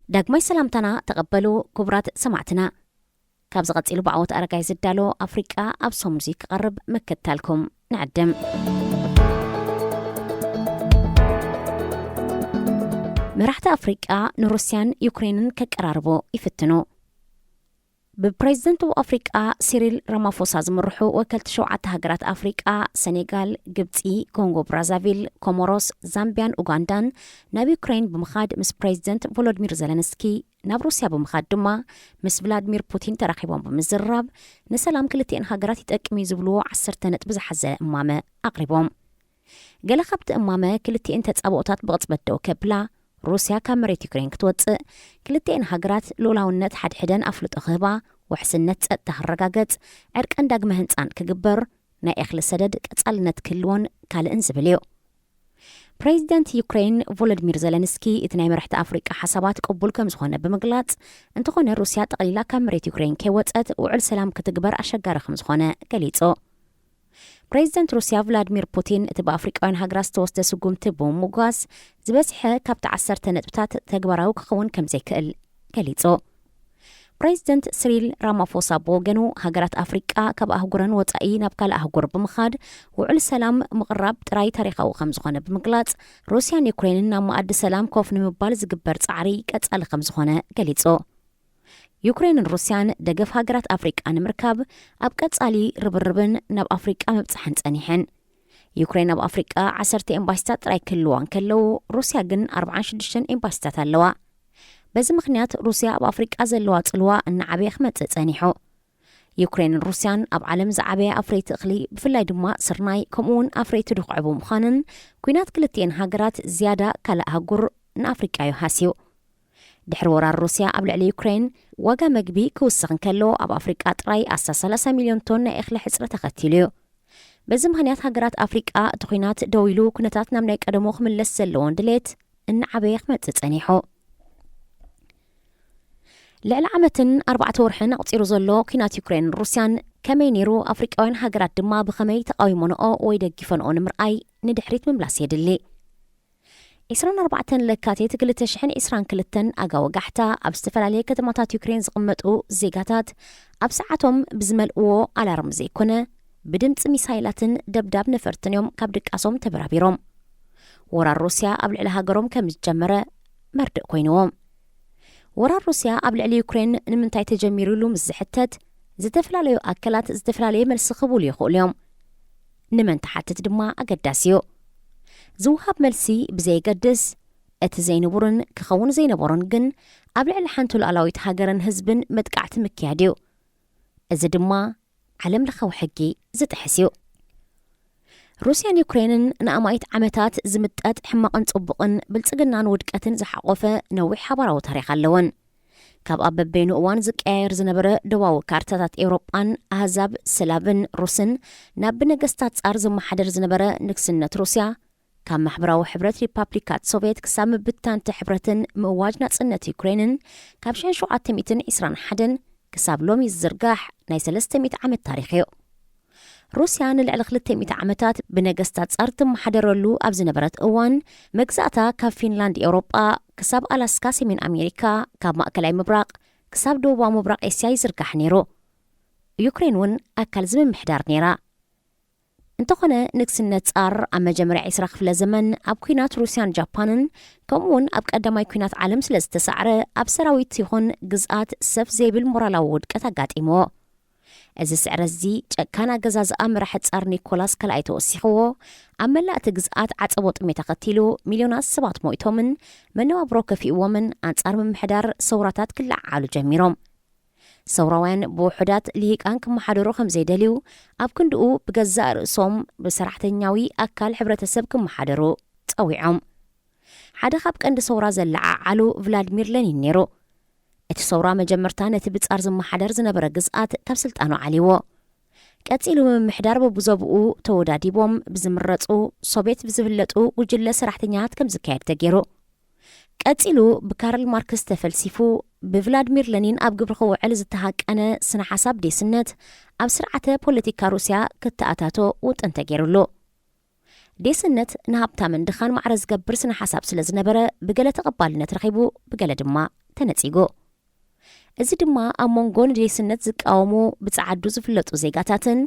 ዳግማይ ሰላምታና ተቐበሉ ክቡራት ሰማዕትና። ካብ ዝቐጺሉ ብዓወት ኣረጋይ ዝዳሎ ኣፍሪቃ ኣብ ሰሙንዚ ክቐርብ ምክትታልኩም ንዕድም። መራሕቲ ኣፍሪቃ ንሩስያን ዩክሬንን ከቀራርቡ ይፍትኑ። ብፕሬዝደንት ኣፍሪቃ ሲሪል ራማፎሳ ዝምርሑ ወከልቲ ሸውዓተ ሃገራት ኣፍሪቃ፣ ሰኔጋል፣ ግብጺ፣ ኮንጎ ብራዛቪል፣ ኮሞሮስ፣ ዛምቢያን ኡጋንዳን፣ ናብ ዩክሬን ብምኻድ ምስ ፕሬዝደንት ቮሎዲሚር ዘለንስኪ፣ ናብ ሩስያ ብምኻድ ድማ ምስ ቭላድሚር ፑቲን ተራኺቦም ብምዝርራብ፣ ንሰላም ክልቲኤን ሃገራት ይጠቅም እዩ ዝብልዎ ዓሰርተ ነጥቢ ዝሓዘ እማመ ኣቕሪቦም። ገለ ካብቲ እማመ ክልቲኤን ተጻብኦታት ብቕጽበት ደው ከብላ፣ ሩስያ ካብ መሬት ዩክሬን ክትወጽእ፣ ክልቲኤን ሃገራት ልኡላውነት ሓድሕደን ኣፍልጦ ክህባ፣ ውሕስነት ጸጥታ ክረጋገጽ፣ ዕርቀን ዳግመ ህንጻን ክግበር፣ ናይ እኽሊ ሰደድ ቀጻልነት ክህልዎን ካልእን ዝብል እዩ። ፕሬዚደንት ዩክሬን ቮሎዲሚር ዘለንስኪ እቲ ናይ መራሕቲ ኣፍሪቃ ሓሳባት ቅቡል ከም ዝኾነ ብምግላጽ፣ እንተኾነ ሩስያ ጠቕሊላ ካብ መሬት ዩክሬን ከይወጸት ውዕል ሰላም ክትግበር ኣሸጋሪ ከም ዝኾነ ገሊጹ። ፕሬዚደንት ሩስያ ቭላድሚር ፑቲን እቲ ብኣፍሪቃውያን ሃገራት ዝተወስደ ስጉምቲ ብምምጓስ፣ ዝበዝሐ ካብቲ ዓሰርተ ነጥብታት ተግባራዊ ክኸውን ከም ዘይክእል ገሊጹ። ፕሬዚደንት ሲሪል ራማፎሳ ብወገኑ፣ ሃገራት ኣፍሪቃ ካብ ኣህጉረን ወጻኢ ናብ ካልእ ኣህጉር ብምኻድ ውዕል ሰላም ምቕራብ ጥራይ ታሪኻዊ ከም ዝኾነ ብምግላጽ፣ ሩስያን ዩክሬንን ናብ መኣዲ ሰላም ኮፍ ንምባል ዝግበር ጻዕሪ ቀጻሊ ከም ዝኾነ ገሊጹ። ዩክሬንን ሩስያን ደገፍ ሃገራት ኣፍሪቃ ንምርካብ ኣብ ቀጻሊ ርብርብን ናብ ኣፍሪቃ ምብጻሕን ጸኒሐን። ዩክሬን ኣብ ኣፍሪቃ ዓሰርተ ኤምባሲታት ጥራይ ክህልዋ እንከለዉ፣ ሩስያ ግን ኣርብዓን ሽዱሽተን ኤምባሲታት ኣለዋ። በዚ ምኽንያት ሩስያ ኣብ ኣፍሪቃ ዘለዋ ጽልዋ እናዓበየ ክመጽእ ጸኒሑ። ዩክሬንን ሩስያን ኣብ ዓለም ዝዓበየ ኣፍረይቲ እኽሊ፣ ብፍላይ ድማ ስርናይ፣ ከምኡ እውን ኣፍረይቲ ድኹዒ ብምዃነን፣ ኲናት ክልቲኤን ሃገራት ዝያዳ ካልእ ኣህጉር ንኣፍሪቃ እዩ ሃስዩ። ድሕሪ ወራር ሩስያ ኣብ ልዕሊ ዩክሬን፣ ዋጋ መግቢ ክውስኽ እንከሎ፣ ኣብ ኣፍሪቃ ጥራይ ኣስታት ሰላሳ ሚልዮን ቶን ናይ እኽሊ ሕጽረት ኣኸቲሉ እዩ። በዚ ምኽንያት ሃገራት ኣፍሪቃ እቲ ኲናት ደው ኢሉ፣ ኩነታት ናብ ናይ ቀደሙ ክምለስ ዘለዎን ድሌት እናዓበየ ክመጽእ ጸኒሑ። ልዕሊ ዓመትን ኣርባዕተ ወርሕን ኣቑጺሩ ዘሎ ኲናት ዩክሬንን ሩስያን ከመይ ነይሩ፣ ኣፍሪቃውያን ሃገራት ድማ ብኸመይ ተቓዊሞንኦ ወይ ደጊፈንኦ ንምርኣይ ንድሕሪት ምምላስ የድሊ። ዕስራን ኣርባዕተን ለካቲት ክልተ ሽሕን ዕስራን ክልተን ኣጋ ወጋሕታ ኣብ ዝተፈላለየ ከተማታት ዩክሬን ዝቕመጡ ዜጋታት ኣብ ሰዓቶም ብዝመልእዎ ኣላርም ዘይኮነ፣ ብድምጺ ሚሳይላትን ደብዳብ ነፈርትን እዮም ካብ ድቃሶም ተበራቢሮም። ወራር ሩስያ ኣብ ልዕሊ ሃገሮም ከም ዝጀመረ መርድእ ኮይንዎም። ወራር ሩስያ ኣብ ልዕሊ ዩክሬን ንምንታይ ተጀሚሩ ኢሉ ምስ ዝሕተት፣ ዝተፈላለዩ ኣካላት ዝተፈላለየ መልሲ ክህብሉ ይኽእሉ እዮም። ንመን ትሓትት ድማ ኣገዳሲ እዩ። ዝወሃብ መልሲ ብዘየገድስ፣ እቲ ዘይንቡርን ክኸውን ዘይነበሮን ግን ኣብ ልዕሊ ሓንቲ ሉዓላዊት ሃገርን ህዝብን መጥቃዕቲ ምክያድ እዩ። እዚ ድማ ዓለም ለኻዊ ሕጊ ዝጥሕስ እዩ። ሩስያን ዩክሬንን ንኣማኢት ዓመታት ዝምጠጥ ሕማቕን ጽቡቕን፣ ብልጽግናን ውድቀትን ዝሓቖፈ ነዊሕ ሓባራዊ ታሪኽ ኣለወን። ካብ ኣብ በበይኑ እዋን ዝቀያየር ዝነበረ ዶባዊ ካርታታት ኤውሮጳን ኣህዛብ ስላቭን ሩስን፣ ናብ ብነገስታት ጻር ዝመሓደር ዝነበረ ንግስነት ሩስያ፣ ካብ ማሕበራዊ ሕብረት ሪፓብሊካት ሶቭየት ክሳብ ምብታን እቲ ሕብረትን ምእዋጅ ናጽነት ዩክሬንን፣ ካብ ሽሕን ሸውዓተ ሚእትን ዕስራን ሓደን ክሳብ ሎሚ ዝዝርጋሕ ናይ ሰለስተ ሚእቲ ዓመት ታሪኽ እዩ። ሩስያ ንልዕሊ ክልተ ሚእቲ ዓመታት ብነገስታት ጻር ትመሓደረሉ ኣብ ዝነበረት እዋን፣ መግዛእታ ካብ ፊንላንድ ኤውሮጳ ክሳብ ኣላስካ ሰሜን ኣሜሪካ፣ ካብ ማእከላይ ምብራቕ ክሳብ ደቡባዊ ምብራቕ ኤስያ ይዝርጋሕ ነይሩ። ዩክሬን እውን ኣካል እዚ ምምሕዳር ነይራ። እንተኾነ፣ ንግስነት ጻር ኣብ መጀመርያ ዕስራ ክፍለ ዘመን ኣብ ኲናት ሩስያን ጃፓንን፣ ከምኡ እውን ኣብ ቀዳማይ ኲናት ዓለም ስለ ዝተሳዕረ፣ ኣብ ሰራዊት ይኹን ግዝኣት ሰፍ ዘይብል ሞራላዊ ውድቀት ኣጋጢምዎ። እዚ ስዕረት እዚ ጨካን ኣገዛዝኣ መራሒ ጻር ኒኮላስ ካልኣይ ተወሲኽዎ፣ ኣብ መላእ እቲ ግዝኣት ዓጸቦ ጥሜት ኣኸቲሉ፣ ሚልዮናት ሰባት ሞይቶምን መነባብሮ ከፊእዎምን፣ ኣንጻር ምምሕዳር ሰውራታት ክለዓዓሉ ጀሚሮም። ሰውራውያን ብውሑዳት ልሂቃን ክመሓደሩ ከም ዘይደልዩ፣ ኣብ ክንድኡ ብገዛእ ርእሶም ብሰራሕተኛዊ ኣካል ሕብረተሰብ ክመሓደሩ ጸዊዖም። ሓደ ካብ ቀንዲ ሰውራ ዘለዓዓሉ ቭላድሚር ለኒን ነይሩ። እቲ ሰውራ መጀመርታ ነቲ ብጻር ዝመሓደር ዝነበረ ግዝኣት ካብ ስልጣኑ ዓልይዎ። ቀጺሉ ምምሕዳር በብዞብኡ ተወዳዲቦም ብዝምረጹ ሶቬት ብዝፍለጡ ጉጅለ ሰራሕተኛታት ከም ዝካየድ ተገይሩ። ቀጺሉ ብካርል ማርክስ ተፈልሲፉ፣ ብቭላድሚር ለኒን ኣብ ግብሪ ክውዕል ዝተሃቀነ ስነ ሓሳብ ዴስነት ኣብ ስርዓተ ፖለቲካ ሩስያ ክተኣታቶ ውጥን ተገይሩሉ። ዴስነት ንሃብታምን ድኻን ማዕረ ዝገብር ስነ ሓሳብ ስለ ዝነበረ፣ ብገለ ተቐባልነት ረኺቡ፣ ብገለ ድማ ተነጺጉ። እዚ ድማ ኣብ መንጎ ንዴስነት ዝቃወሙ ብጸዓዱ ዝፍለጡ ዜጋታትን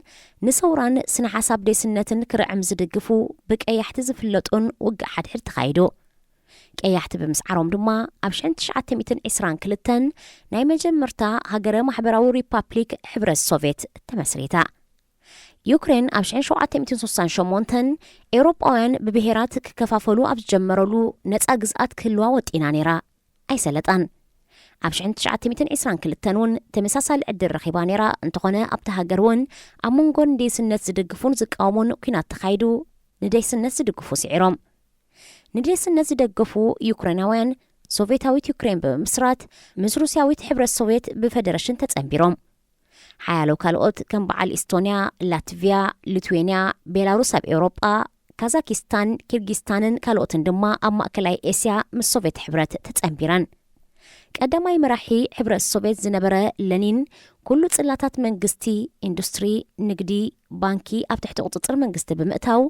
ንሰውራን ስነ ሓሳብ ዴስነትን ክርዕም ዝድግፉ ብቀያሕቲ ዝፍለጡን ውግእ ሓድሕድ ተኻይዱ። ቀያሕቲ ብምስዓሮም ድማ ኣብ ሽሕን ትሽዓተ ሚእትን ዕስራን ክልተን ናይ መጀመርታ ሃገረ ማሕበራዊ ሪፓብሊክ ሕብረት ሶቬት ተመስሪታ። ዩክሬን ኣብ ሽሕን ሸውዓተ ሚእትን ስሳን ሸሞንተን ኤውሮጳውያን ብብሄራት ክከፋፈሉ ኣብ ዝጀመረሉ ነጻ ግዝኣት ክህልዋ ወጢና ነይራ። ኣይሰለጣን። ኣብ ሽሕን ትሽዓተ ሚእትን ዕስራን ክልተን እውን ተመሳሳሊ ዕድል ረኺባ ነይራ። እንተኾነ ኣብቲ ሃገር እውን ኣብ መንጎ ንዴስነት ዝድግፉን ዝቃወሙን ኲናት ተኻይዱ፣ ንዴስነት ዝድግፉ ስዒሮም። ንዴስነት ዝደገፉ ዩክሬናውያን ሶቬታዊት ዩክሬን ብምምስራት ምስ ሩስያዊት ሕብረት ሶቬት ብፈደረሽን ተጸንቢሮም። ሓያሎ ካልኦት ከም በዓል ኢስቶንያ፣ ላትቪያ፣ ሊትዌንያ፣ ቤላሩስ ኣብ ኤውሮጳ፣ ካዛኪስታን፣ ኪርጊስታንን ካልኦትን ድማ ኣብ ማእከላይ ኤስያ ምስ ሶቬት ሕብረት ተጸንቢረን። ቀዳማይ መራሒ ሕብረት ሶቬት ዝነበረ ለኒን፣ ኩሉ ጽላታት መንግስቲ፣ ኢንዱስትሪ፣ ንግዲ፣ ባንኪ ኣብ ትሕቲ ቁጽጽር መንግስቲ ብምእታው፣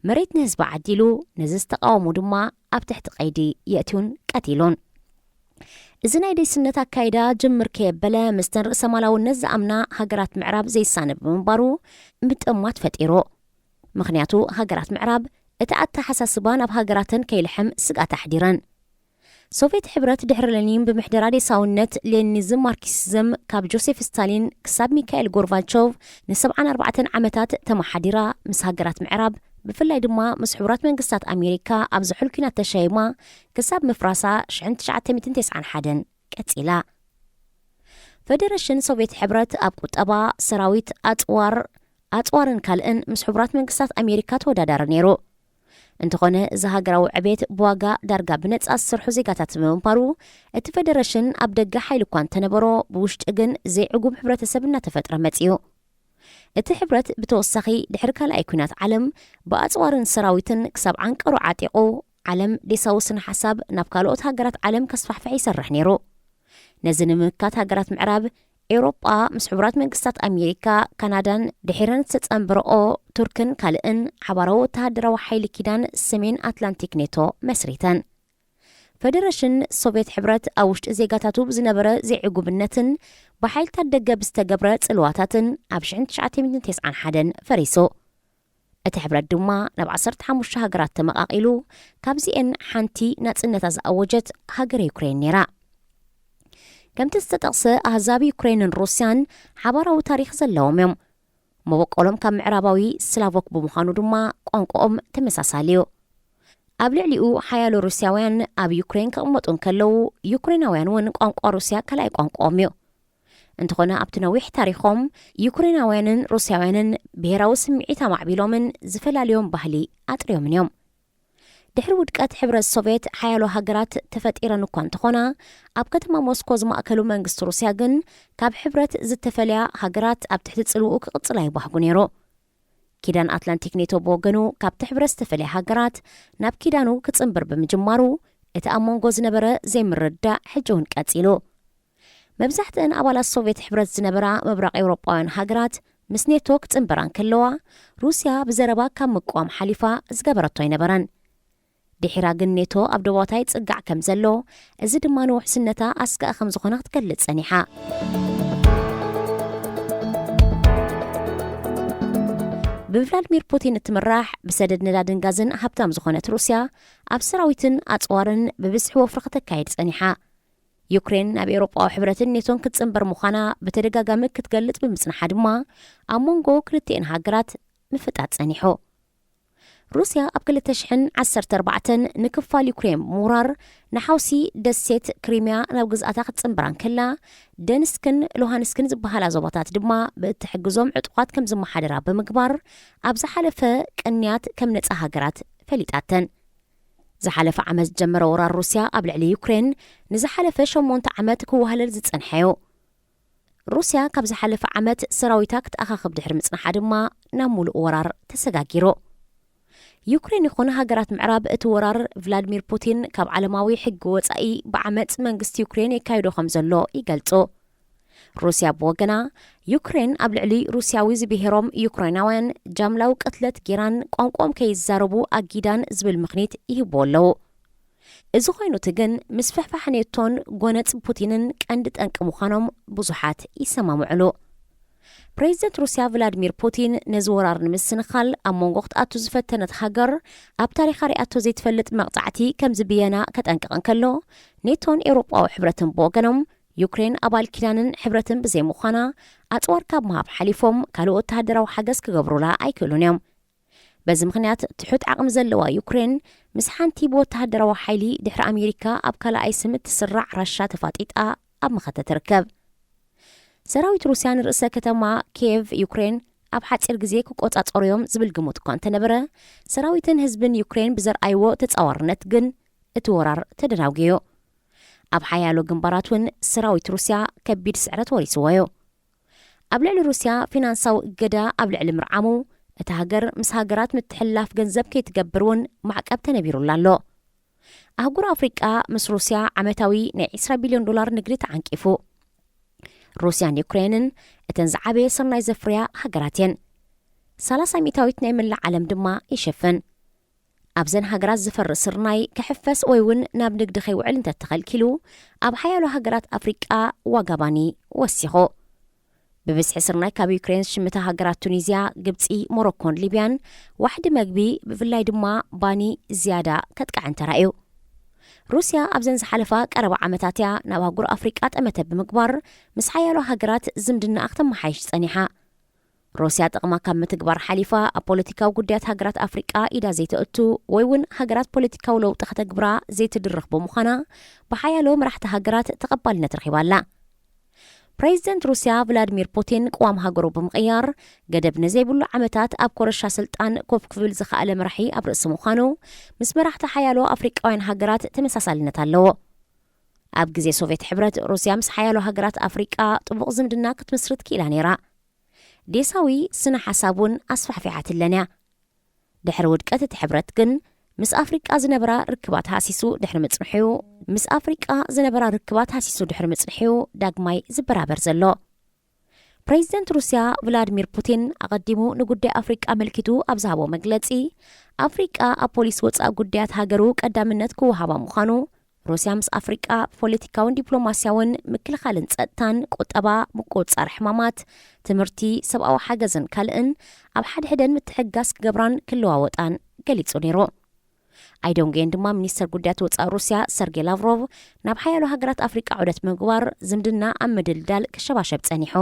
መሬት ንህዝቢ ዓዲሉ፣ ነዚ ዝተቃወሙ ድማ ኣብ ትሕቲ ቀይዲ የእትዩን ቀቲሉን። እዚ ናይ ዴስነት ኣካይዳ ጅምር ከየበለ፣ ምስተን ርእሰ ማላውነት ዝኣምና ሃገራት ምዕራብ ዘይሳነ ብምንባሩ፣ ምጥማት ፈጢሩ። ምኽንያቱ፣ ሃገራት ምዕራብ እቲ ኣተሓሳስባ ናብ ሃገራተን ከይልሕም ስግኣት ኣሕዲረን። ሶቬት ሕብረት ድሕሪ ለኒን ብምሕደራ ዴሳውነት ሌኒኒዝም ማርክሲዝም ካብ ጆሴፍ ስታሊን ክሳብ ሚካኤል ጎርባቾቭ ንሰብዓን ኣርባዕተን ዓመታት ተመሓዲራ፣ ምስ ሃገራት ምዕራብ ብፍላይ ድማ ምስ ሕቡራት መንግስታት ኣሜሪካ ኣብ ዝሑል ኲናት ተሸይማ ክሳብ ምፍራሳ ሽሕን ትሽዓተ ሚእትን ተስዓን ሓደን ቀጺላ። ፈደረሽን ሶቬት ሕብረት ኣብ ቁጠባ፣ ሰራዊት፣ ኣጽዋር ኣጽዋርን ካልእን ምስ ሕቡራት መንግስታት ኣሜሪካ ተወዳዳሪ ነይሩ። እንተኾነ፣ እዚ ሃገራዊ ዕቤት ብዋጋ ዳርጋ ብነጻ ዝሰርሑ ዜጋታት ብምንባሩ፣ እቲ ፈደረሽን ኣብ ደገ ሓይሊ እኳ እንተነበሮ፣ ብውሽጢ ግን ዘይዕጉም ሕብረተሰብ እናተፈጥረ መጺኡ። እቲ ሕብረት ብተወሳኺ ድሕሪ ካልኣይ ኲናት ዓለም ብኣጽዋርን ሰራዊትን ክሳብ ዓንቀሩ ዓጢቑ፣ ዓለም ዴሳዊ ስነ ሓሳብ ናብ ካልኦት ሃገራት ዓለም ከስፋሕፍሕ ይሰርሕ ነይሩ። ነዚ ንምምካት ሃገራት ምዕራብ ኤውሮጳ ምስ ሕቡራት መንግስታት ኣሜሪካ፣ ካናዳን ድሒረን ዝተጸንበረኦ ቱርክን ካልእን ሓባራዊ ወተሃደራዊ ሓይሊ ኪዳን ሰሜን ኣትላንቲክ ኔቶ መስሪተን። ፈደረሽን ሶቬት ሕብረት ኣብ ውሽጢ ዜጋታቱ ብዝነበረ ዘይዕጉብነትን ብሓይልታት ደገ ብዝተገብረ ጽልዋታትን ኣብ ሽሕን ትሽዓተ ሚእትን ተስዓን ሓደን ፈሪሱ። እቲ ሕብረት ድማ ናብ ዓሰርተ ሓሙሽተ ሃገራት ተመቓቒሉ፣ ካብዚኤን ሓንቲ ናጽነታ ዝኣወጀት ሃገረ ዩክሬን ነይራ። ከምቲ ዝተጠቕሰ፣ ኣህዛብ ዩክሬንን ሩስያን ሓባራዊ ታሪኽ ዘለዎም እዮም። መበቆሎም ካብ ምዕራባዊ ስላቮክ ብምዃኑ ድማ ቋንቋኦም ተመሳሳሊ እዩ። ኣብ ልዕሊኡ ሓያሎ ሩስያውያን ኣብ ዩክሬን ክቕመጡ እንከለዉ፣ ዩክሬናውያን እውን ቋንቋ ሩስያ ካልኣይ ቋንቋኦም እዩ። እንተኾነ ኣብቲ ነዊሕ ታሪኾም ዩክሬናውያንን ሩስያውያንን ብሄራዊ ስምዒት ኣማዕቢሎምን ዝፈላልዮም ባህሊ ኣጥርዮምን እዮም። ድሕሪ ውድቀት ሕብረት ሶቬት ሓያሎ ሃገራት ተፈጢረን እኳ እንተኾና፣ ኣብ ከተማ ሞስኮ ዝማእከሉ መንግስቲ ሩስያ ግን ካብ ሕብረት ዝተፈልያ ሃገራት ኣብ ትሕቲ ጽልውኡ ክቕጽላ ይባህጉ ነይሩ። ኪዳን ኣትላንቲክ ኔቶ ብወገኑ ካብቲ ሕብረት ዝተፈልያ ሃገራት ናብ ኪዳኑ ክጽንብር ብምጅማሩ፣ እቲ ኣብ መንጎ ዝነበረ ዘይምርድዳእ ሕጂ እውን ቀጺሉ። መብዛሕትአን ኣባላት ሶቬት ሕብረት ዝነበራ ምብራቕ ኤውሮጳውያን ሃገራት ምስ ኔቶ ክጽንበራ እንከለዋ፣ ሩስያ ብዘረባ ካብ ምቅዋም ሓሊፋ ዝገበረቶ ኣይነበረን። ድሒራ ግን ኔቶ ኣብ ደባታይ ጽጋዕ ከም ዘሎ፣ እዚ ድማ ንውሕስነታ ኣስጋኢ ከም ዝኾነ ክትገልጽ ጸኒሓ። ብቭላድሚር ፑቲን እትምራሕ ብሰደድ ነዳድን ጋዝን ሃብታም ዝኾነት ሩስያ፣ ኣብ ሰራዊትን ኣጽዋርን ብብዝሒ ወፍሪ ከተካይድ ጸኒሓ። ዩክሬን ናብ ኤውሮጳዊ ሕብረትን ኔቶን ክትጽንበር ምዃና ብተደጋጋሚ ክትገልጽ ብምጽንሓ ድማ፣ ኣብ መንጎ ክልቲኤን ሃገራት ምፍጣጥ ጸኒሑ። ሩስያ ኣብ ክልተ ሽሕን ዓሰርተ ኣርባዕተን ንክፋል ዩክሬን ብምውራር፣ ንሓውሲ ደሴት ክሪምያ ናብ ግዝኣታ ክትጽንብራ እንከላ፣ ደንስክን ሉሃንስክን ዝበሃላ ዞባታት ድማ ብእትሕግዞም ዕጡቓት ከም ዝመሓደራ ብምግባር፣ ኣብ ዝሓለፈ ቅንያት ከም ነጻ ሃገራት ፈሊጣተን። ዝሓለፈ ዓመት ዝጀመረ ወራር ሩስያ ኣብ ልዕሊ ዩክሬን፣ ንዝሓለፈ ሸሞንተ ዓመት ክወሃለል ዝጸንሐ እዩ። ሩስያ ካብ ዝሓለፈ ዓመት ሰራዊታ ክትኣኻኽብ ድሕሪ ምጽንሓ ድማ፣ ናብ ሙሉእ ወራር ተሰጋጊሩ። ዩክሬን ይኹን ሃገራት ምዕራብ፣ እቲ ወራር ቭላድሚር ፑቲን ካብ ዓለማዊ ሕጊ ወጻኢ ብዓመጽ መንግስቲ ዩክሬን የካይዶ ከም ዘሎ ይገልጹ። ሩስያ ብወገና፣ ዩክሬን ኣብ ልዕሊ ሩስያዊ ዝብሄሮም ዩክሬናውያን ጃምላዊ ቅትለት ጌራን ቋንቋኦም ከይዛረቡ ኣጊዳን ዝብል ምኽኒት ይህብዎ ኣለዉ። እዚ ኮይኑ እቲ ግን ምስፍሕፋሕ ኔቶን ጎነጽ ፑቲንን ቀንዲ ጠንቂ ምዃኖም ብዙሓት ይሰማምዕሉ። ፕሬዚደንት ሩስያ ቭላድሚር ፑቲን ነዚ ወራር ንምስንኻል ኣብ መንጎ ክትኣቱ ዝፈተነት ሃገር ኣብ ታሪኻ ሪኣቶ ዘይትፈልጥ መቕጻዕቲ ከም ዝብየና ከጠንቅቕ እንከሎ፣ ኔቶን ኤውሮጳዊ ሕብረትን ብወገኖም ዩክሬን ኣባል ኪዳንን ሕብረትን ብዘይምዃና ኣጽዋር ካብ ምሃብ ሓሊፎም ካልእ ወተሃደራዊ ሓገዝ ክገብሩላ ኣይክእሉን እዮም። በዚ ምኽንያት ትሑት ዓቕሚ ዘለዋ ዩክሬን ምስ ሓንቲ ብወተሃደራዊ ሓይሊ ድሕሪ ኣሜሪካ ኣብ ካልኣይ ስም እትስራዕ ራሻ ተፋጢጣ ኣብ መኸተ ትርከብ። ሰራዊት ሩስያ ንርእሰ ከተማ ኪየቭ ዩክሬን ኣብ ሓጺር ግዜ ክቆጻጸሩ እዮም ዝብል ግምት እኳ እንተነበረ፣ ሰራዊትን ህዝብን ዩክሬን ብዘርኣይዎ ተጻዋርነት ግን እቲ ወራር ተደናጒዩ። ኣብ ሓያሎ ግንባራት እውን ሰራዊት ሩስያ ከቢድ ስዕረት ወሪስዎ እዩ። ኣብ ልዕሊ ሩስያ ፊናንሳዊ እገዳ ኣብ ልዕሊ ምርዓሙ፣ እታ ሃገር ምስ ሃገራት ምትሕልላፍ ገንዘብ ከይትገብር እውን ማዕቀብ ተነቢሩላ ኣሎ። ኣህጉር ኣፍሪቃ ምስ ሩስያ ዓመታዊ ናይ ዕስራ ቢልዮን ዶላር ንግዲ ተዓንቂፉ። ሩስያን ዩክሬንን እተን ዝዓበየ ስርናይ ዘፍርያ ሃገራት እየን። ሰላሳ ሚእታዊት ናይ መላእ ዓለም ድማ ይሽፍን። ኣብዘን ሃገራት ዝፈሪ ስርናይ ክሕፈስ ወይ እውን ናብ ንግዲ ከይውዕል እንተተኸልኪሉ፣ ኣብ ሓያሎ ሃገራት ኣፍሪቃ ዋጋ ባኒ ወሲኹ። ብብዝሒ ስርናይ ካብ ዩክሬን ዝሽምታ ሃገራት ቱኒዝያ፣ ግብጺ፣ ሞሮኮን ሊብያን ዋሕዲ መግቢ፣ ብፍላይ ድማ ባኒ ዝያዳ ከጥቅዐን ተራእዩ። ሩስያ ኣብዘን ዝሓለፋ ቀረባ ዓመታት እያ ናብ ኣህጉር ኣፍሪቃ ጠመተ ብምግባር ምስ ሓያሎ ሃገራት ዝምድናኣ ክተመሓይሽ ጸኒሓ። ሩስያ ጥቕማ ካብ ምትግባር ሓሊፋ ኣብ ፖለቲካዊ ጉዳያት ሃገራት ኣፍሪቃ ኢዳ ዘይተእቱ ወይ እውን ሃገራት ፖለቲካዊ ለውጢ ከተግብራ ዘይትድርኽ ብምዃና ብሓያሎ መራሕቲ ሃገራት ተቐባልነት ረኺባ ኣላ። ፕሬዚደንት ሩስያ ቭላድሚር ፑቲን ቅዋም ሃገሩ ብምቕያር ገደብ ንዘይብሉ ዓመታት ኣብ ኮረሻ ስልጣን ኮፍ ክብል ዝኸኣለ መራሒ ኣብ ርእሲ ምዃኑ ምስ መራሕቲ ሓያሎ ኣፍሪቃውያን ሃገራት ተመሳሳልነት ኣለዎ። ኣብ ግዜ ሶቭየት ሕብረት ሩስያ ምስ ሓያሎ ሃገራት ኣፍሪቃ ጥቡቕ ዝምድና ክትምስርት ክኢላ ነይራ። ዴሳዊ ስነ ሓሳብ እውን ኣስፋሕፊሓትለን እያ። ድሕሪ ውድቀት እቲ ሕብረት ግን ምስ ኣፍሪቃ ዝነበራ ርክባት ሃሲሱ ድሕሪ ምጽንሑ ምስ ኣፍሪቃ ዝነበራ ርክባት ሃሲሱ ድሕሪ ምጽንሑ ዳግማይ ዝበራበር ዘሎ። ፕሬዚደንት ሩስያ ቭላድሚር ፑቲን ኣቐዲሙ ንጉዳይ ኣፍሪቃ ኣመልኪቱ ኣብ ዝሃቦ መግለጺ፣ ኣፍሪቃ ኣብ ፖሊሲ ወጻኢ ጉዳያት ሃገሩ ቀዳምነት ክወሃባ ምዃኑ፣ ሩስያ ምስ ኣፍሪቃ ፖለቲካውን ዲፕሎማስያውን ምክልኻልን ጸጥታን ቁጠባ ምቁጽጻር ሕማማት ትምህርቲ ሰብኣዊ ሓገዝን ካልእን ኣብ ሓድሕደን ምትሕግጋዝ ክገብራን ክለዋወጣን ገሊጹ ነይሩ። ኣይዶንጌን ድማ ሚኒስተር ጉዳያት ወጻኢ ሩስያ ሰርጌ ላቭሮቭ ናብ ሓያሎ ሃገራት ኣፍሪቃ ዑደት ምግባር ዝምድና ኣብ ምድልዳል ክሸባሸብ ጸኒሑ።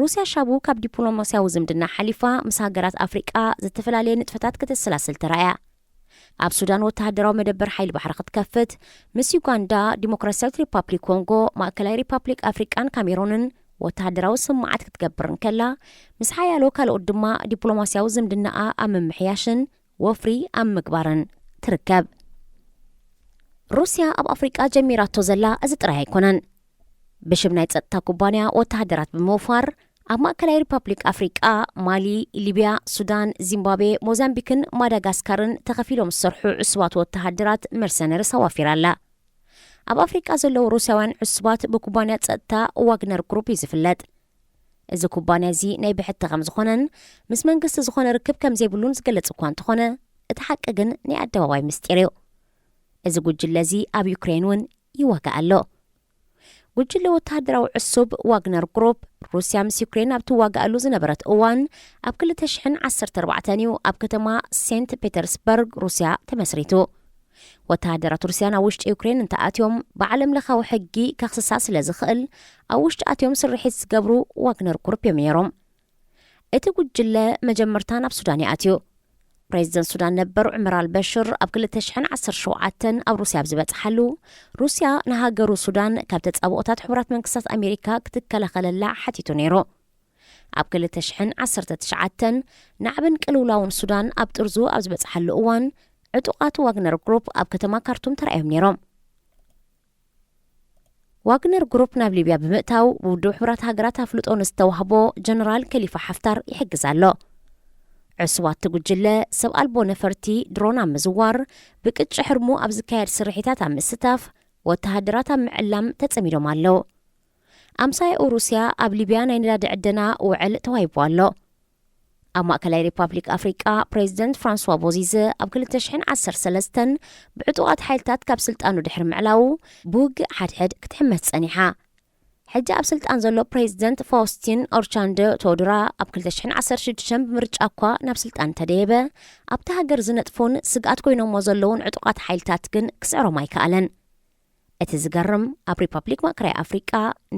ሩስያ ሻቡ ካብ ዲፕሎማስያዊ ዝምድና ሓሊፋ ምስ ሃገራት ኣፍሪቃ ዝተፈላለየ ንጥፈታት ክትሰላስል ተራእያ። ኣብ ሱዳን ወተሃደራዊ መደበር ሓይሊ ባሕሪ ክትከፍት፣ ምስ ዩጋንዳ፣ ዲሞክራሲያዊት ሪፓብሊክ ኮንጎ፣ ማእከላይ ሪፓብሊክ ኣፍሪቃን ካሜሮንን ወተሃደራዊ ስምዓት ክትገብር እንከላ፣ ምስ ሓያሎ ካልኦት ድማ ዲፕሎማስያዊ ዝምድናኣ ኣብ ምምሕያሽን ወፍሪ ኣብ ምግባርን ትርከብ። ሩስያ ኣብ ኣፍሪቃ ጀሚራቶ ዘላ እዚ ጥራይ ኣይኮነን። ብሽም ናይ ጸጥታ ኩባንያ ወተሃደራት ብምውፋር ኣብ ማእከላይ ሪፓብሊክ ኣፍሪቃ፣ ማሊ፣ ሊብያ፣ ሱዳን፣ ዚምባብዌ፣ ሞዛምቢክን ማዳጋስካርን ተኸፊሎም ዝሰርሑ ዕሱባት ወተሃደራት መርሰነርስ ኣዋፊራ ኣላ። ኣብ ኣፍሪቃ ዘለዉ ሩስያውያን ዕሱባት ብኩባንያ ጸጥታ ዋግነር ግሩፕ እዩ ዝፍለጥ። እዚ ኩባንያ እዚ ናይ ብሕቲ ከም ዝኾነን ምስ መንግስቲ ዝኾነ ርክብ ከም ዘይብሉን ዝገለጽ እኳ እንተኾነ፣ እቲ ሓቂ ግን ናይ ኣደባባይ ምስጢር እዩ። እዚ ጉጅለ እዚ ኣብ ዩክሬን እውን ይዋጋእ ኣሎ። ጉጅለ ወተሃደራዊ ዕሱብ ዋግነር ግሩፕ ሩስያ ምስ ዩክሬን ኣብ ትዋጋኣሉ ዝነበረት እዋን ኣብ ክልተ ሽሕን ዓሰርተ ኣርባዕተን እዩ ኣብ ከተማ ሴንት ፔተርስበርግ ሩስያ ተመስሪቱ። ወተሃደራት ሩስያ ናብ ውሽጢ ዩክሬን እንተኣትዮም ብዓለም ለኻዊ ሕጊ ከኽስሳ ስለ ዝኽእል ኣብ ውሽጢ ኣትዮም ስርሒት ዝገብሩ ዋግነር ግሩፕ እዮም ነይሮም። እቲ ጉጅለ መጀመርታ ናብ ሱዳን ይኣትዩ። ፕሬዚደንት ሱዳን ነበር ዑመር ኣልበሽር ኣብ ክልተ ሽሕን ዓሰርተ ሸውዓተን ኣብ ሩስያ ኣብ ዝበጽሓሉ፣ ሩስያ ንሃገሩ ሱዳን ካብ ተጻብኦታት ሕቡራት መንግስታት ኣሜሪካ ክትከላኸለላ ሓቲቱ ነይሩ። ኣብ ክልተ ሽሕን ዓሰርተ ትሽዓተን ናዕብን ቅልውላውን ሱዳን ኣብ ጥርዙ ኣብ ዝበጽሓሉ እዋን፣ ዕጡቓት ዋግነር ግሩፕ ኣብ ከተማ ካርቱም ተራእዮም ነይሮም። ዋግነር ግሩፕ ናብ ሊብያ ብምእታው ብውድብ ሕቡራት ሃገራት ኣፍልጦ ንዝተዋህቦ ጀነራል ከሊፋ ሓፍታር ይሕግዝ ኣሎ። ዕሱባት እቲ ጉጅለ ሰብ ኣልቦ ነፈርቲ ድሮን ኣብ ምዝዋር፣ ብቅጭ ሕርሙ ኣብ ዝካየድ ስርሒታት ኣብ ምስታፍ፣ ወተሃደራት ኣብ ምዕላም ተጸሚዶም ኣለዉ። ኣምሳያኡ ሩስያ ኣብ ሊብያ ናይ ነዳዲ ዕደና ውዕል ተዋሂብዋ ኣሎ። ኣብ ማእከላይ ሪፓብሊክ ኣፍሪቃ፣ ፕሬዚደንት ፍራንስዋ ቦዚዘ ኣብ ክልተ ሽሕን ዓሰርተ ሰለስተን ብዕጡቓት ሓይልታት ካብ ስልጣኑ ድሕሪ ምዕላዉ፣ ብውግእ ሓድሕድ ክትሕመስ ጸኒሓ። ሕጂ ኣብ ስልጣን ዘሎ ፕሬዚደንት ፋውስቲን ኦርቻንዶ ቶዱራ፣ ኣብ ክልተ ሽሕን ዓሰርተ ሽዱሽተን ብምርጫ እኳ ናብ ስልጣን እንተደየበ፣ ኣብታ ሃገር ዝነጥፉን ስግኣት ኮይኖሞ ዘለውን ዕጡቓት ሓይልታት ግን ክስዕሮም ኣይከኣለን። እቲ ዝገርም፣ ኣብ ሪፓብሊክ ማእከላይ ኣፍሪቃ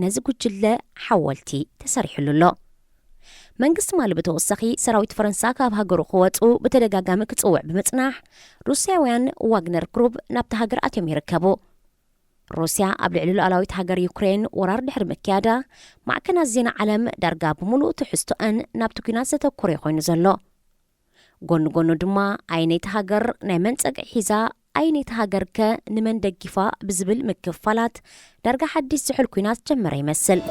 ነዚ ጉጅለ ሓወልቲ ተሰሪሕሉ ኣሎ። መንግስቲ ማሊ ብተወሳኺ፣ ሰራዊት ፈረንሳ ካብ ሃገሩ ክወጹ ብተደጋጋሚ ክጽውዕ ብምጽናሕ፣ ሩስያውያን ዋግነር ግሩፕ ናብታ ሃገር ኣትዮም ይርከቡ። ሩስያ ኣብ ልዕሊ ሉዓላዊት ሃገር ዩክሬን ወራር ድሕሪ ምክያዳ፣ ማዕከናት ዜና ዓለም ዳርጋ ብምሉእ ትሕዝቶኣን ናብቲ ኲናት ዘተኮረ ኮይኑ ዘሎ። ጎኒ ጎኑ ድማ፣ ኣየነይቲ ሃገር ናይ መን ጸግዒ ሒዛ፣ ኣየነይቲ ሃገር ከ ንመን ደጊፋ ብዝብል ምክፍፋላት፣ ዳርጋ ሓድሽ ዝሑል ኲናት ጀመረ ይመስል።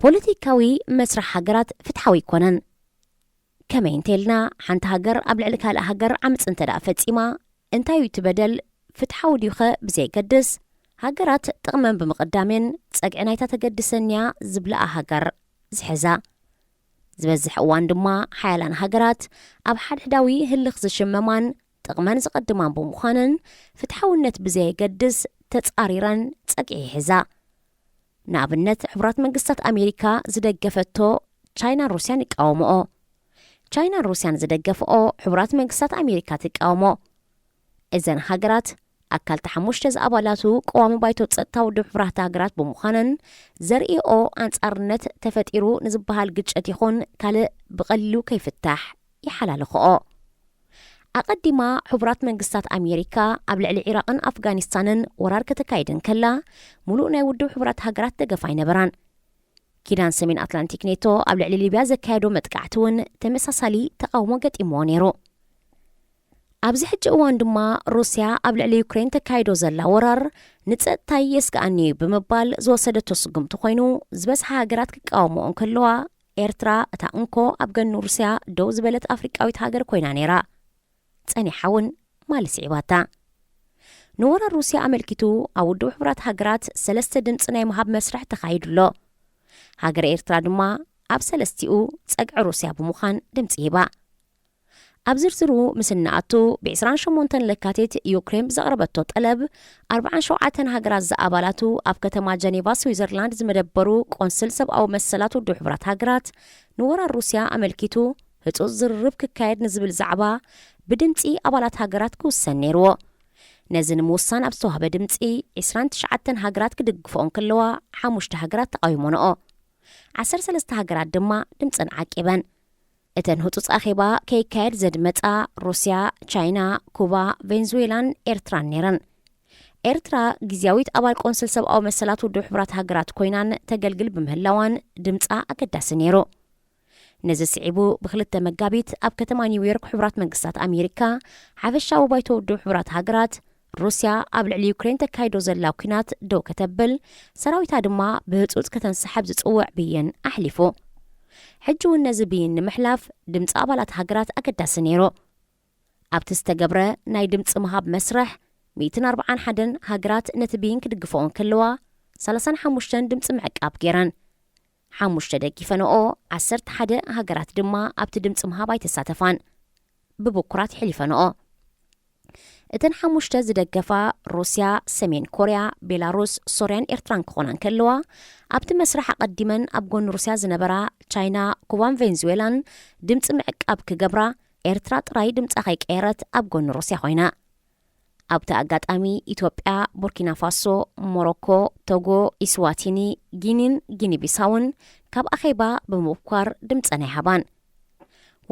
ፖለቲካዊ መስርሕ ሃገራት ፍትሓዊ ኣይኮነን። ከመይ እንተኢልና፣ ሓንቲ ሃገር ኣብ ልዕሊ ካልእ ሃገር ዓመጽ እንተ ደኣ ፈጺማ፣ እንታይ እዩ እቲ በደል? ፍትሓዊ ድዩኸ ብዘየገድስ፣ ሃገራት ጥቕመን ብምቕዳም እየን ጸግዒ ናይታ ተገድሰንያ ዝብላኣ ሃገር ዝሕዛ። ዝበዝሕ እዋን ድማ፣ ሓያላን ሃገራት ኣብ ሓድሕዳዊ ህልኽ ዝሽመማን ጥቕመን ዝቐድማን ብምዃነን፣ ፍትሓውነት ብዘየገድስ ተጻሪረን ጸግዒ ይሕዛ። ንኣብነት፣ ሕቡራት መንግስታት ኣሜሪካ ዝደገፈቶ ቻይናን ሩስያን ይቃወምኦ። ቻይናን ሩስያን ዝደገፍኦ ሕቡራት መንግስታት ኣሜሪካ ትቃወሞ። እዘን ሃገራት ኣካል እታ ሓሙሽተ ዝኣባላቱ ቀዋሚ ባይቶ ጸጥታ ውድብ ሕቡራት ሃገራት ብምዃነን፣ ዘርእኦ ኣንጻርነት ተፈጢሩ ንዝበሃል ግጭት ይኹን ካልእ ብቐሊሉ ከይፍታሕ ይሓላልኽኦ። ኣቐዲማ ሕቡራት መንግስታት ኣሜሪካ ኣብ ልዕሊ ዒራቕን ኣፍጋኒስታንን ወራር ከተካይድ እንከላ፣ ሙሉእ ናይ ውድብ ሕቡራት ሃገራት ደገፍ ኣይነበራን። ኪዳን ሰሜን ኣትላንቲክ ኔቶ ኣብ ልዕሊ ሊብያ ዘካየዶ መጥቃዕቲ እውን ተመሳሳሊ ተቓውሞ ገጢምዎ ነይሩ። ኣብዚ ሕጂ እዋን ድማ፣ ሩስያ ኣብ ልዕሊ ዩክሬን ተካይዶ ዘላ ወራር ንጸጥታይ የስግኣኒ እዩ ብምባል ዝወሰደቶ ስጉምቲ ኮይኑ፣ ዝበዝሓ ሃገራት ክቃወምኦ እንከለዋ፣ ኤርትራ፣ እታ እንኮ ኣብ ገኑ ሩስያ ደው ዝበለት ኣፍሪቃዊት ሃገር ኮይና ነይራ። ጸኒሓ እውን ማሊ ስዒባታ። ንወራር ሩስያ ኣመልኪቱ፣ ኣብ ውድብ ሕቡራት ሃገራት ሰለስተ ድምጺ ናይ ምሃብ መስርሕ ተኻይዱ ኣሎ። ሃገር ኤርትራ ድማ ኣብ ሰለስቲኡ ጸግዒ ሩስያ ብምዃን ድምጺ ሂባ። ኣብ ዝርዝሩ ምስ እንኣቱ፣ ብ ዕስራን ሸሞንተን ለካቲት ዩክሬን ብዘቕረበቶ ጠለብ፣ ኣርብዓን ሸውዓተን ሃገራት ዝኣባላቱ ኣብ ከተማ ጀኔቫ ስዊዘርላንድ ዝመደበሩ ቆንስል ሰብኣዊ መሰላት ውድብ ሕቡራት ሃገራት፣ ንወራር ሩስያ ኣመልኪቱ ህጹጽ ዝርርብ ክካየድ ንዝብል ዛዕባ ብድምጺ ኣባላት ሃገራት ክውሰን ነይርዎ። ነዚ ንምውሳን ኣብ ዝተዋህበ ድምጺ፣ ዕስራን ትሽዓተን ሃገራት ክድግፍኦ እንከለዋ፣ ሓሙሽተ ሃገራት ተቓዊሞንኦ። ዓሰርተ ሰለስተ ሃገራት ድማ ድምጸን ዓቂበን። እተን ህጹጽ ኣኼባ ከይካየድ ዘድመጻ ሩስያ፣ ቻይና፣ ኩባ፣ ቬንዙዌላን ኤርትራን ነይረን። ኤርትራ ግዝያዊት ኣባል ቆንስል ሰብኣዊ መሰላት ውድብ ሕቡራት ሃገራት ኮይናን ተገልግል ብምህላዋን ድምጻ ኣገዳሲ ነይሩ። ነዚ ስዒቡ፣ ብክልተ መጋቢት ኣብ ከተማ ኒውዮርክ ሕቡራት መንግስታት ኣሜሪካ፣ ሓፈሻዊ ባይቶ ውድብ ሕቡራት ሃገራት፣ ሩስያ ኣብ ልዕሊ ዩክሬን ተካይዶ ዘላ ኲናት ደው ከተብል፣ ሰራዊታ ድማ ብህጹጽ ከተንስሕብ ዝጽውዕ ብይን ኣሕሊፉ። ሕጂ እውን ነዚ ብይን ንምሕላፍ ድምጺ ኣባላት ሃገራት ኣገዳሲ ነይሩ። ኣብቲ ዝተገብረ ናይ ድምጺ ምሃብ መስርሕ፣ ሚእትን ኣርብዓን ሓደን ሃገራት ነቲ ብይን ክድግፍኦ እንከለዋ፣ ሰላሳን ሓሙሽተን ድምጺ ምዕቃብ ገይረን። ሓሙሽተ ደጊፈንኦ፣ ዓሰርተ ሓደ ሃገራት ድማ ኣብቲ ድምጺ ምሃብ ኣይተሳተፋን። ብብኩራት ሕሊፈንኦ። እተን ሓሙሽተ ዝደገፋ፣ ሩስያ፣ ሰሜን ኮርያ፣ ቤላሩስ፣ ሶርያን ኤርትራን ክኾና እንከለዋ፣ ኣብቲ መስርሕ ኣቐዲመን ኣብ ጎኒ ሩስያ ዝነበራ ቻይና፣ ኩባን ቬንዙዌላን ድምጺ ምዕቃብ ክገብራ፣ ኤርትራ ጥራይ ድምጻ ከይቀየረት ኣብ ጎኒ ሩስያ ኮይና። ኣብቲ ኣጋጣሚ፣ ኢትዮጵያ፣ ቡርኪና ፋሶ፣ ሞሮኮ፣ ቶጎ፣ ኢስዋቲኒ፣ ጊኒን ጊኒ ቢሳውን ካብ ኣኼባ ብምብኳር ድምጸን ኣይሃባን።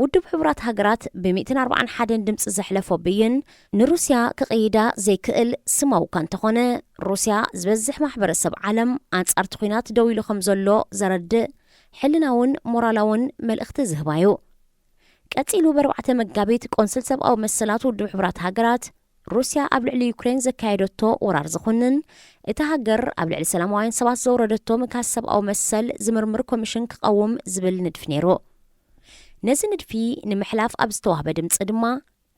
ውድብ ሕቡራት ሃገራት ብሚእትን ኣርብዓን ሓደን ድምጺ ዘሕለፎ ብይን፣ ንሩስያ ክቕይዳ ዘይክእል ስማዊ እኳ እንተኾነ፣ ሩስያ ዝበዝሕ ማሕበረሰብ ዓለም ኣንጻርቲ ኲናት ደው ኢሉ ከም ዘሎ ዘረድእ ሕልናውን ሞራላውን መልእኽቲ ዝህባ እዩ። ቀጺሉ፣ ብ ኣርባዕተ መጋቢት፣ ቆንስል ሰብኣዊ መሰላት ውድብ ሕቡራት ሃገራት፣ ሩስያ ኣብ ልዕሊ ዩክሬን ዘካየደቶ ወራር ዝኹንን፣ እታ ሃገር ኣብ ልዕሊ ሰላማውያን ሰባት ዘውረደቶ ምግሃስ ሰብኣዊ መሰል ዝምርምር ኮሚሽን ክቐውም ዝብል ንድፊ ነይሩ። ነዚ ንድፊ ንምሕላፍ ኣብ ዝተዋህበ ድምጺ ድማ፣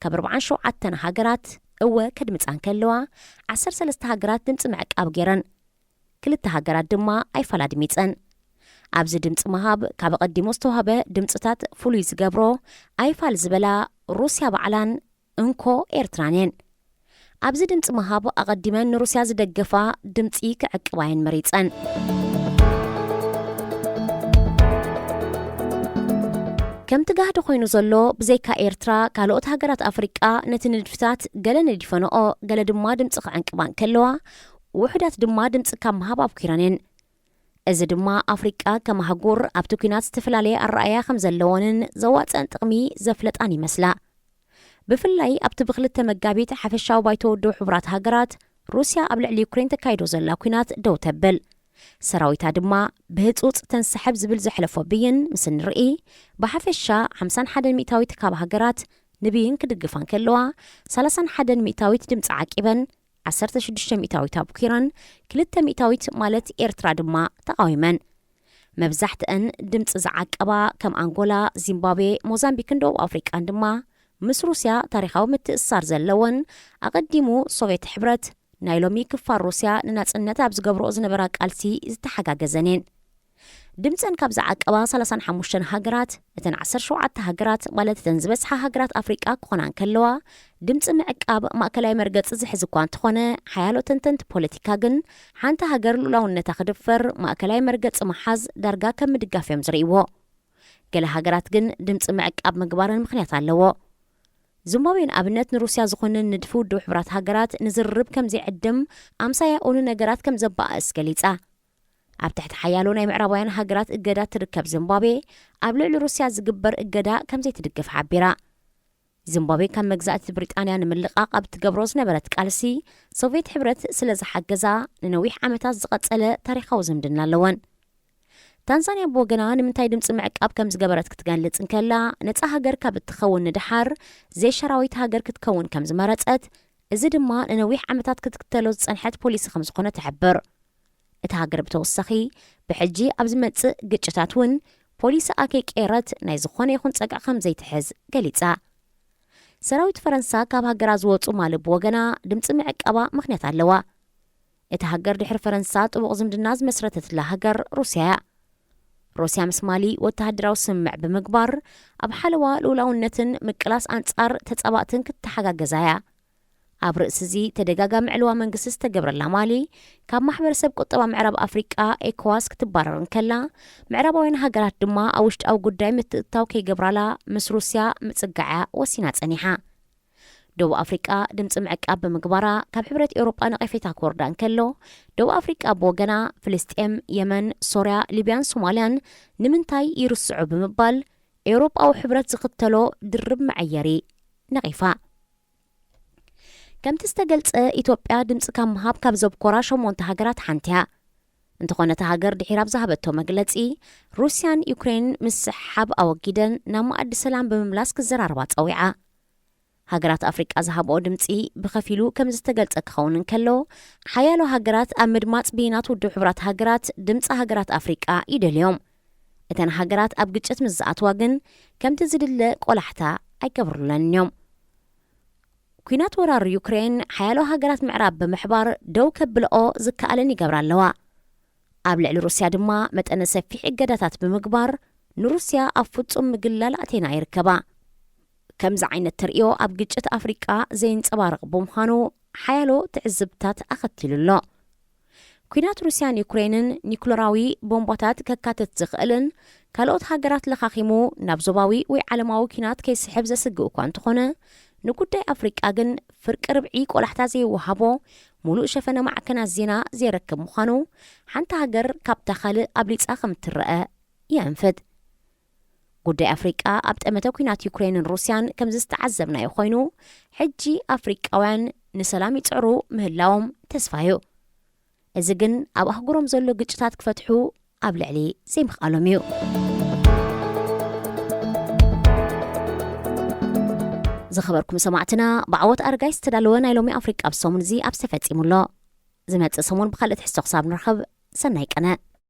ካብ ኣርብዓን ሸውዓተን ሃገራት እወ ከድምጻ እንከለዋ፣ ዓሰርተ ሰለስተ ሃገራት ድምጺ ምዕቃብ ገይረን። ክልተ ሃገራት ድማ ኣይፋል ኣድሚጸን። ኣብዚ ድምፂ ምሃብ ካብ ኣቐዲሙ ዝተዋህበ ድምፅታት ፍሉይ ዝገብሮ ኣይፋል ዝበላ ሩስያ ባዕላን እንኮ ኤርትራን እየን። ኣብዚ ድምፂ ምሃብ ኣቐዲመን ንሩስያ ዝደገፋ ድምፂ ክዕቅባ እየን መሪፀን። ከምቲ ጋህዲ ኮይኑ ዘሎ፣ ብዘይካ ኤርትራ ካልኦት ሃገራት ኣፍሪቃ ነቲ ንድፍታት ገለ ነዲፈንኦ፣ ገለ ድማ ድምፂ ክዕንቅባ እንከለዋ፣ ውሑዳት ድማ ድምፂ ካብ ምሃብ ኣብኪረን እየን። እዚ ድማ ኣፍሪቃ ከም ኣህጉር ኣብቲ ኲናት ዝተፈላለየ ኣረኣእያ ከም ዘለወንን ዘዋፅአን ጥቕሚ ዘፍለጣን ይመስላ። ብፍላይ ኣብቲ ብክልተ መጋቢት ሓፈሻዊ ባይቶ ውድብ ሕቡራት ሃገራት ሩስያ ኣብ ልዕሊ ዩክሬን ተካይዶ ዘላ ኲናት ደው ተብል፣ ሰራዊታ ድማ ብህጹጽ ተንስሕብ ዝብል ዘሕለፎ ብይን ምስ እንርኢ፣ ብሓፈሻ ሓምሳን ሓደን ሚእታዊት ካብ ሃገራት ንብይን ክድግፋ እንከለዋ፣ ሰላሳን ሓደን ሚእታዊት ድምፂ ዓቂበን፣ ዓሰርተ ሽዱሽተ ሚእታዊት ኣብኪረን፣ ክልተ ሚእታዊት ማለት ኤርትራ ድማ ተቓዊመን። መብዛሕትአን ድምፂ ዝዓቀባ ከም ኣንጎላ፣ ዚምባብዌ፣ ሞዛምቢክን ደቡብ ኣፍሪቃን ድማ ምስ ሩስያ ታሪኻዊ ምትእስሳር ዘለወን፣ ኣቐዲሙ ሶቭየት ሕብረት ናይ ሎሚ ክፋል ሩስያ ንናጽነት ኣብ ዝገብርኦ ዝነበራ ቃልሲ ዝተሓጋገዘን እየን። ድምፀን ካብ ዝዓቀባ ሰላሳን ሓሙሽተን ሃገራት፣ እተን ዓሰርተ ሸውዓተ ሃገራት ማለት እተን ዝበዝሓ ሃገራት ኣፍሪቃ ክኾና እንከለዋ፣ ድምፂ ምዕቃብ ማእከላይ መርገፂ ዝሕዝ እኳ እንተኾነ፣ ሓያሎ ተንተንቲ ፖለቲካ ግን ሓንቲ ሃገር ልኡላውነታ ክድፈር ማእከላይ መርገፂ ምሓዝ ዳርጋ ከም ምድጋፍ እዮም ዝርእይዎ። ገለ ሃገራት ግን ድምፂ ምዕቃብ ምግባረን ምኽንያት ኣለዎ። ዚምባብዌ ንኣብነት ንሩስያ ዝኾንን ንድፊ ውድብ ሕቡራት ሃገራት ንዝርርብ ከም ዘይዕድም፣ ኣምሳያኡ ንነገራት ከም ዘበኣእስ ገሊጻ። ኣብ ትሕቲ ሓያሎ ናይ ምዕራባውያን ሃገራት እገዳ ትርከብ ዚምባብዌ፣ ኣብ ልዕሊ ሩስያ ዝግበር እገዳ ከም ዘይትድግፍ ሓቢራ። ዚምባብዌ ካብ መግዛእቲ ብሪጣንያ ንምልቓቕ ኣብ ትገብሮ ዝነበረት ቃልሲ፣ ሶቭየት ሕብረት ስለ ዝሓገዛ፣ ንነዊሕ ዓመታት ዝቐጸለ ታሪኻዊ ዝምድና ኣለወን። ታንዛንያ ብወገና ንምንታይ ድምፂ ምዕቃብ ከም ዝገበረት ክትገልጽ እንከላ፣ ነጻ ሃገር ካብ እትኸውን ንደሓር ዘይሸራዊት ሃገር ክትከውን ከም ዝመረጸት፣ እዚ ድማ ንነዊሕ ዓመታት ክትክተሎ ዝጸንሐት ፖሊሲ ከም ዝኾነ ትሕብር። እታ ሃገር ብተወሳኺ፣ ብሕጂ ኣብ ዝመጽእ ግጭታት እውን ፖሊሲኣ ከይቀየረት ናይ ዝኾነ ይኹን ጸግዒ ከም ዘይትሕዝ ገሊጻ። ሰራዊት ፈረንሳ ካብ ሃገራ ዝወጹ ማሊ ብወገና ድምፂ ምዕቃባ ምኽንያት ኣለዋ። እታ ሃገር ድሕሪ ፈረንሳ ጥቡቕ ዝምድና ዝመስረተትላ ሃገር ሩስያ እያ። ሩስያ ምስ ማሊ ወተሃደራዊ ስምምዕ ብምግባር ኣብ ሓለዋ ልኡላውነትን ምቅላስ ኣንጻር ተጻባእትን ክትተሓጋገዛ እያ። ኣብ ርእሲ እዚ ተደጋጋሚ ዕልዋ መንግስቲ ዝተገብረላ ማሊ ካብ ማሕበረሰብ ቁጠባ ምዕራብ ኣፍሪቃ ኤኮዋስ ክትባረር እንከላ፣ ምዕራባውያን ሃገራት ድማ ኣብ ውሽጣዊ ጉዳይ ምትእትታው ከይገብራላ ምስ ሩስያ ምጽግዓ ወሲና ጸኒሓ። ደቡብ ኣፍሪቃ ድምፂ ምዕቃብ ብምግባራ ካብ ሕብረት ኤውሮጳ ነቐፌታ ክወርዳ እንከሎ፣ ደቡብ ኣፍሪቃ ብወገና ፍልስጤም፣ የመን፣ ሶርያ፣ ሊብያን ሶማልያን ንምንታይ ይርስዑ ብምባል ኤውሮጳዊ ሕብረት ዝኽተሎ ድርብ መዐየሪ ነቒፋ። ከምቲ ዝተገልጸ፣ ኢትዮጵያ ድምፂ ካብ ምሃብ ካብ ዘብኮራ ሸሞንተ ሃገራት ሓንቲ እያ። እንተኾነ፣ እታ ሃገር ድሒራ ኣብ ዝሃበቶ መግለጺ፣ ሩስያን ዩክሬን ምስሕሓብ ኣወጊደን ናብ መኣዲ ሰላም ብምምላስ ክዘራረባ ጸዊዓ። ሃገራት ኣፍሪቃ ዝሃብኦ ድምፂ ብኸፊሉ ከም ዝተገልጸ ክኸውን እንከሎ፣ ሓያሎ ሃገራት ኣብ ምድማጽ ብይናት ውድብ ሕቡራት ሃገራት ድምፂ ሃገራት ኣፍሪቃ ይደልዮም። እተን ሃገራት ኣብ ግጭት ምስ ዝኣትዋ ግን ከምቲ ዝድለ ቆላሕታ ኣይገብሩለን እዮም። ኲናት ወራር ዩክሬን ሓያሎ ሃገራት ምዕራብ ብምሕባር ደው ከብልኦ ዝከኣለን ይገብራ ኣለዋ። ኣብ ልዕሊ ሩስያ ድማ መጠነ ሰፊሕ እገዳታት ብምግባር ንሩስያ ኣብ ፍጹም ምግላል ኣቴና ይርከባ። ከምዚ ዓይነት ተርእዮ ኣብ ግጭት ኣፍሪቃ ዘየንጸባርቕ ብምዃኑ ሓያሎ ትዕዝብታት ኣኸቲሉ ኣሎ። ኲናት ሩስያን ዩክሬንን ኒኩለራዊ ቦምባታት ከካትት ዝኽእልን ካልኦት ሃገራት ለኻኺሙ ናብ ዞባዊ ወይ ዓለማዊ ኲናት ከይስሕብ ዘስግእ እኳ እንተኾነ፣ ንጉዳይ ኣፍሪቃ ግን ፍርቂ ርብዒ ቆላሕታ ዘይወሃቦ፣ ሙሉእ ሸፈነ ማዕከናት ዜና ዘይረክብ ምዃኑ፣ ሓንቲ ሃገር ካብታ ካልእ ኣብሊጻ ከም እትረአ የእንፍት። ጉዳይ ኣፍሪቃ ኣብ ጠመተ ኲናት ዩክሬንን ሩስያን ከም ዝተዓዘብናዮ ኮይኑ፣ ሕጂ ኣፍሪቃውያን ንሰላም ይጽዕሩ ምህላዎም ተስፋ እዩ። እዚ ግን ኣብ ኣህጉሮም ዘሎ ግጭታት ክፈትሑ ኣብ ልዕሊ ዘይምኽኣሎም እዩ። ዝኸበርኩም ሰማዕትና፣ ብዓወት ኣረጋይ ዝተዳለወ ናይ ሎሚ ኣፍሪቃ ኣብ ሰሙን እዚ ኣብዚ ተፈጺሙ ኣሎ። ዝመጽእ ሰሙን ብኻልእ ትሕዝቶ ክሳብ ንረኸብ፣ ሰናይ ቀነ።